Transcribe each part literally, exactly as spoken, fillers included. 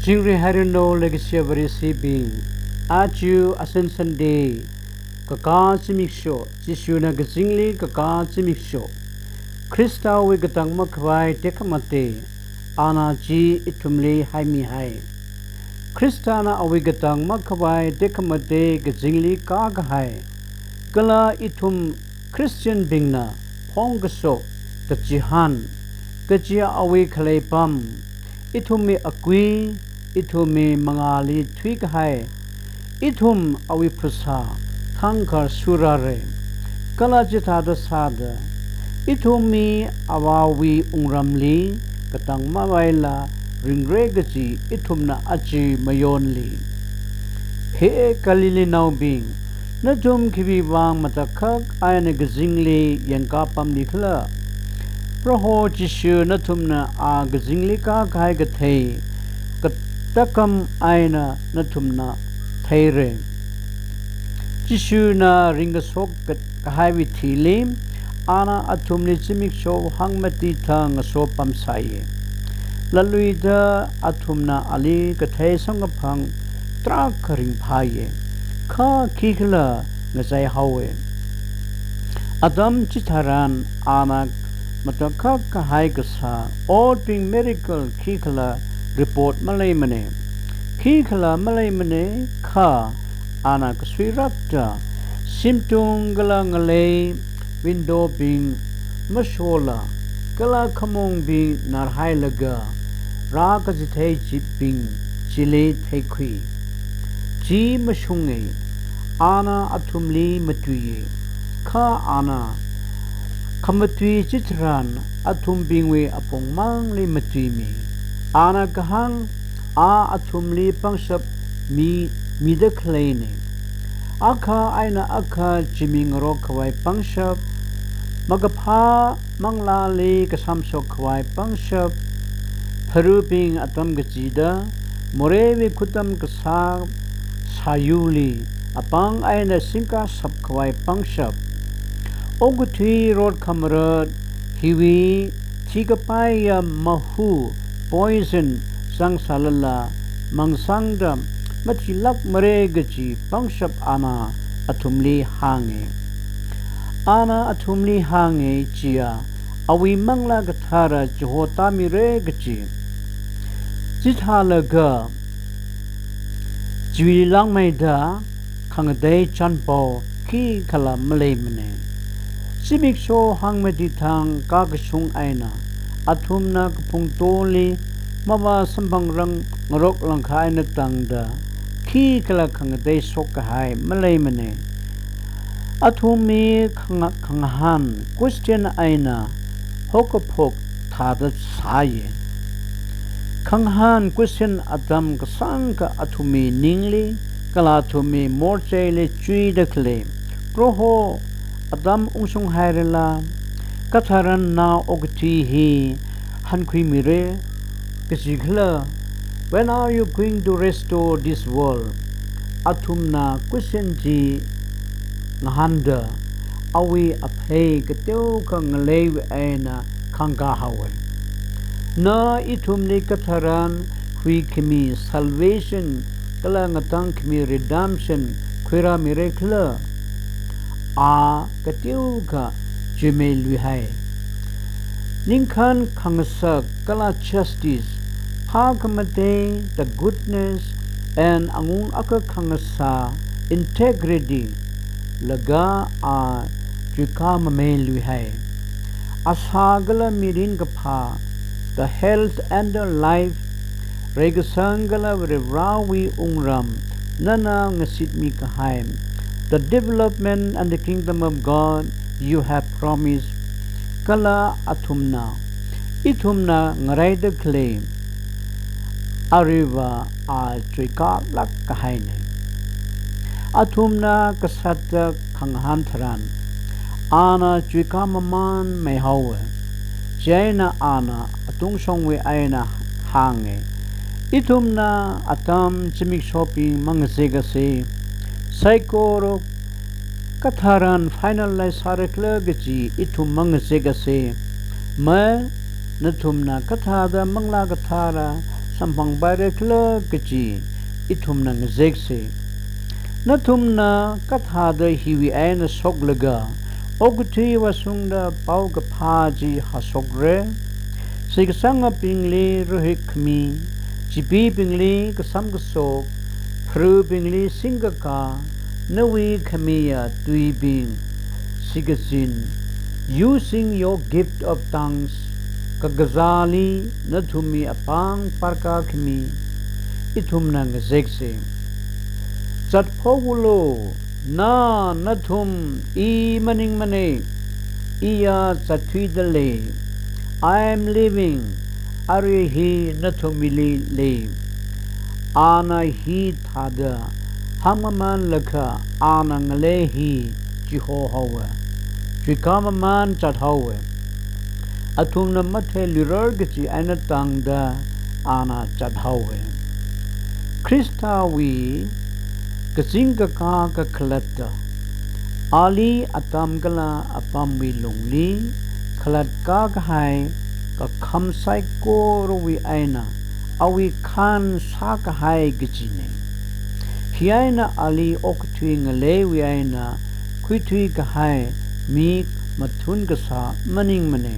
Chingri hairanu leikashiya Vareshibing. Aja Ascension Day, kakā zimiksho, Jishuna kazingli kakā zimiksho. Khristawui katang makhavai tekhamatei, ana chi ithumli haimihai. Khristana awui katang makhavai tekhamatei kazingli kākahai. Kala ithum Christian bingna phongkashok, kachihān, kaji awui khalei pam, ithumwui akui, ithumwui mangāli thuikahai, ithum awui phasā thangkha surare. Kala chithāda sāda, ithumwui Avāwui wungramli katang mavaila ringre kaji ithumna aja mayonli. He Galileenaobing, nathum khiwuivang matakhak eina kazingli yangkā pamli khala? Proho Jishu nathumna a kazingli kākahai kathei, katakam eina nathumna theire. Jishuna ringkashok ka-, kahaiwui thili, ana athumli zimiksho hangmati thang ngaso pamsai. Latluida athumna ali kathei samkaphang tarākha ringphāya. Kha khikhala ngacheihaowa. Atam chitharan ana matakhak kahai kasā, otbing miracle khikhala report maleimana. Khikhala maleimana, kha ana kasuirakta, shimtung kala ngalei window bing mashola, kala khamungbing narhailaga, rākachithei chibing chili theikhui. Chi mashunga, ana athumli matuiya. Kha ana khamatui chitharan athumbingwui apongmangli matuimi. Ana kahāng, a athumli pangshap mi, mida khaleina. Akha eina akha chimingarok khavai pangshap, makaphā manglāli kashamshok khavai pangshap, pharubing atam kachida, moreiwui khutam kasā sāyurli apāng eina singkashap khavai pangshap, okathui rot khamarat, hiwui thikapaiya mahu, poison, zangsālala, mangsangda mathilākmara kaji pangshap ana athumli hānga. Ana athumli hānga chiya, awui Manglā Kathara chihotamira kaji. Chithālaga, chiwui langmeida khangatei chānpao khikhala maleimana. Zimiksho hangmati thang kākashung eina, athumna kaphungtoli mavā samphangrang ngarok langkha eina tangda, khikhala khangatei shokkahai maleimana. Athumwui khanga-, khangahān question eina haokaphok thāda sāya. Khangahān question atam kasāngkha athumwui ningli, kala athumwui morcheili chuida khalei. Proho, atam ungshung hairala, katharan na okathui hi hankhuimira, kaji khala, "When are you going to restore this world?" Athumna question chi ngahānda, awui aphei kateokha ngaleiwui eina khangkā haowa. Na ithumli katharan khuikhami salvation, kala ngatangkhami redemption khuirāmira khala? A kateokha chuimeiluihai. Ningkhān khangasak kala justice, phākhamatei, the goodness, and angung akha khangasā, integrity, laga a chuikā mameiluihai. Asā kala mirin kaphā, the health and the life, reikasang kala Varivarāwui wungram, nana ngasitmi kahai, the development and the kingdom of God you have promised, kala athumna, ithumna ngaraida khalei aruiva a chuikālāk kahaina. Athumna kasāda khangahān tharan, ana chuikā mamānmei haowa. Chieina ana atungshongwui eina hānga, ithumna atam zimikshobing mangazekasa. Saikora katharan finalize sāra khala kaji ithum mangazekasa. Ma, nathumna kathāda Manglā Kathara samphangpaira khala kaji ithumna ngazeksa. Nathumna kathāda hiwui eina shoklaga okathui vāshungda paokaphā chi hāshokra. Shitkasangabingli rahik khami, chipee bingli kasam kashok, pharubingli singkakā, nawui khamiya tuibing shikachin, using your gift of tongues, kakazāli nathumwui apāng parkā khami ithumna ngazeksa. Zatphoklu, na, nathum, i maningmana, iya zatthuida lei. I am living, arui hi nathumwuili lei. Ana hithāda hāngmamanlaga ana ngalei hi chihohaowa, chuikāmaman zathaowa. Athumna matheiluirar kaji eina tangda ana zathaowa. Khristawui kazing kakā kakhalatta, ali atam kala apamwui lungli khalatkā kahai kakham saikorawui eina awui khān sākahai kajina. Hi eina ali okathui ngaleiwui eina khuithui kahai mi mathun kasā maningmana.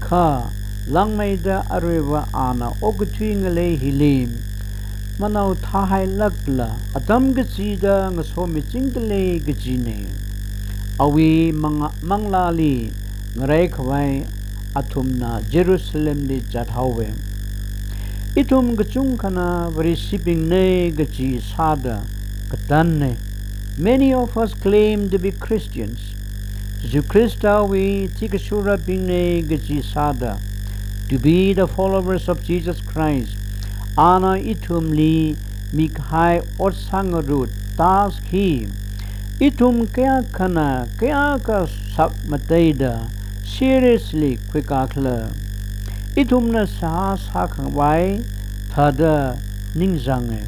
Kha langmeida aruiva ana okathui ngalei hili manao thāhailākla atam kachida ngasomichingda lei kajina. Awui manga-, manglāli ngareikhavai athumna Jerusalemli zathaowa. Ithum kachungkhana Vareshibingna kaji sāda katanna. Many of us claim to be Christians. Jesu Khristawui thikashurabingna kaji sāda, to be the followers of Jesus Christ. Ana ithumli mikahai ot sāngarut task hi ithum kayākhana kayākha sakmateida seriously khuikakhala. Ithumna sā sākhavai thāda ningzanga.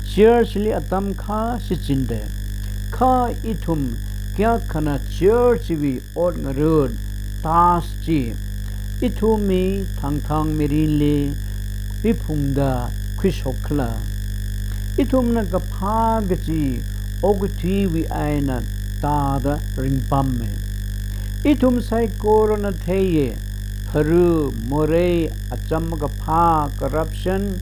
Church li atam khā shichinda. Kha ithum kayākhana church wui ot ngarut task chi ithumwui thangthang mirinli huiphungda khuishokkhala. Ithumna kaphā kaji okathuiwui eina tāda ringpamma. Ithum saikorana theiya, pharu, morei, acham kaphā, corruption,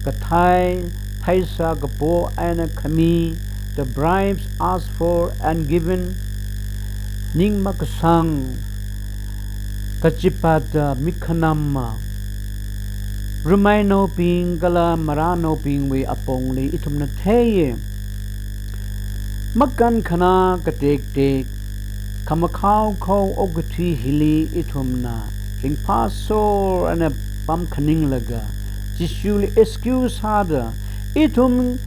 kathei, pheisā kapo eina khami, the bribes asked for and given, ning makasang, kachipata mikhanama, rumeinaobing kala maranaobingwui apongli ithumna theiya. Makankhana katektek, khamakhaokhao okathui hili ithumna ringphāsor eina pamkhaninglaga, Jishuli excuse sāda, ithum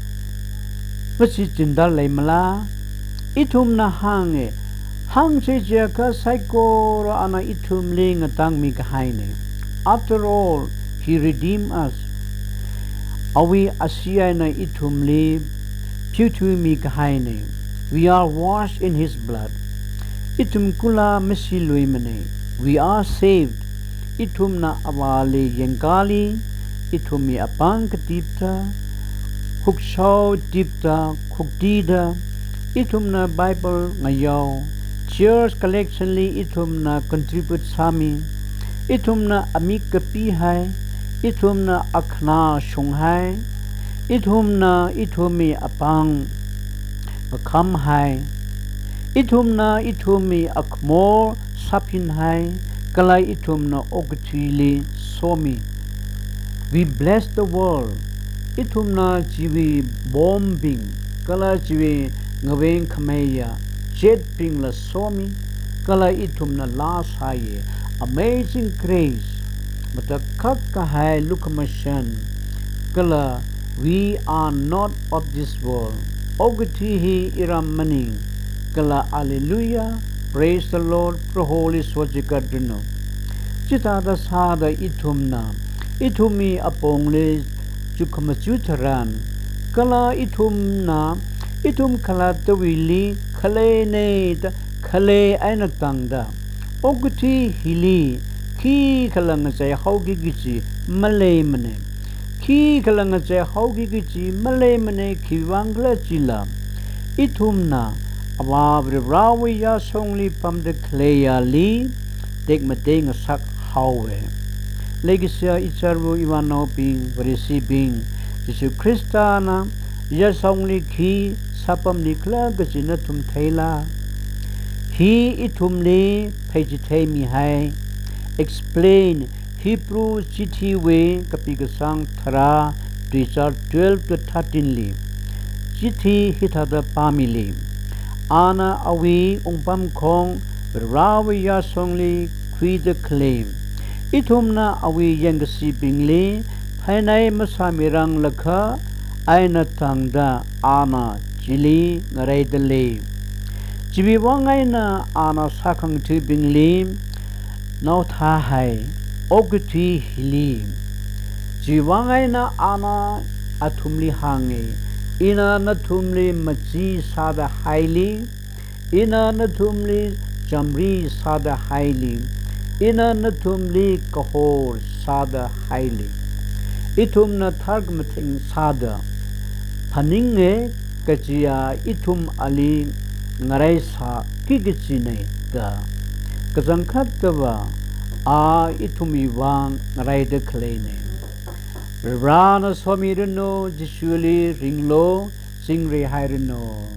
mashichinda leimala? Ithumna hānga, hāngsa chiakha saikora ana ithumli ngatangmi kahaina. After all, he redeemed us. Awui ashee eina ithumli pheothuimi kahaina. We are washed in his blood. Ithum kula mashiluimana. We are saved. Ithumna Avāli yangkali, ithumwui apāng katipta, khukshao tipta, khuktida, ithumna Bible ngayao, church collection li ithumna contribute sāmi, ithumna amik kapihai, ithumna akhana shunghai, ithumna ithumwui apāng makhamhai, ithumna ithumwui akhamo sāphinhai, kala ithumna okathuili somi. We bless the world. Ithumna chiwui bombing, kala chiwui ngaveng khameiya jetbingla somi, kala ithumna laa sāya. Amazing grace, matakhak kahai lukhamashan, kala we are not of this world. Okathui hi iram maning, kala hallelujah, praise the Lord, Proholi sochikatruno. Chithāda sāda ithumna ithumwui apongli chukhamachu tharan, kala ithumna ithum khalattawuili khaleina da khalei eina tangda, okathui hili khikhala ngacheihaoki kaji maleimana. khikhala ngacheihaoki kaji maleimana, khiwuivang khala chila ithumna Avā Varivarāwui yāshongli pamda khaleiyali tekmatei ngasakhaowa. Leikashiya ichārva ivānaobing, Vareshibing, Jishu Khristana yāshongli khi sāpamnikhala kaji nathum theila? Hi ithumli pheichitheimihai. Explain, Hebrew chithiwui kapi kasang tharā, tuizār twelve to thirteen li chithi hithāda pāmili: Ana awui wungpamkhong Varivarāwui yāshongli khuida khalei. Ithumna awui yangkashibingli phainai masāmiranglakha, eina tangda ana chili ngareida lei. Chiwuivang eina ana sākhangathabingli naothāhai, okathui hili. Chiwuivang eina ana athumli hānga, Ina nathumli machi sāda haili, ina nathumli chamri sāda haili, ina nathumli kahor sāda haili. Ithumna tharkhamatheng sāda phaninga kajiya ithum ali ngareisāki kajina da. Kachangkhattava a ithumwui vang ngareida khaleina. Varivarāna somiranu, Jishuli ringlu, chingri hairanu.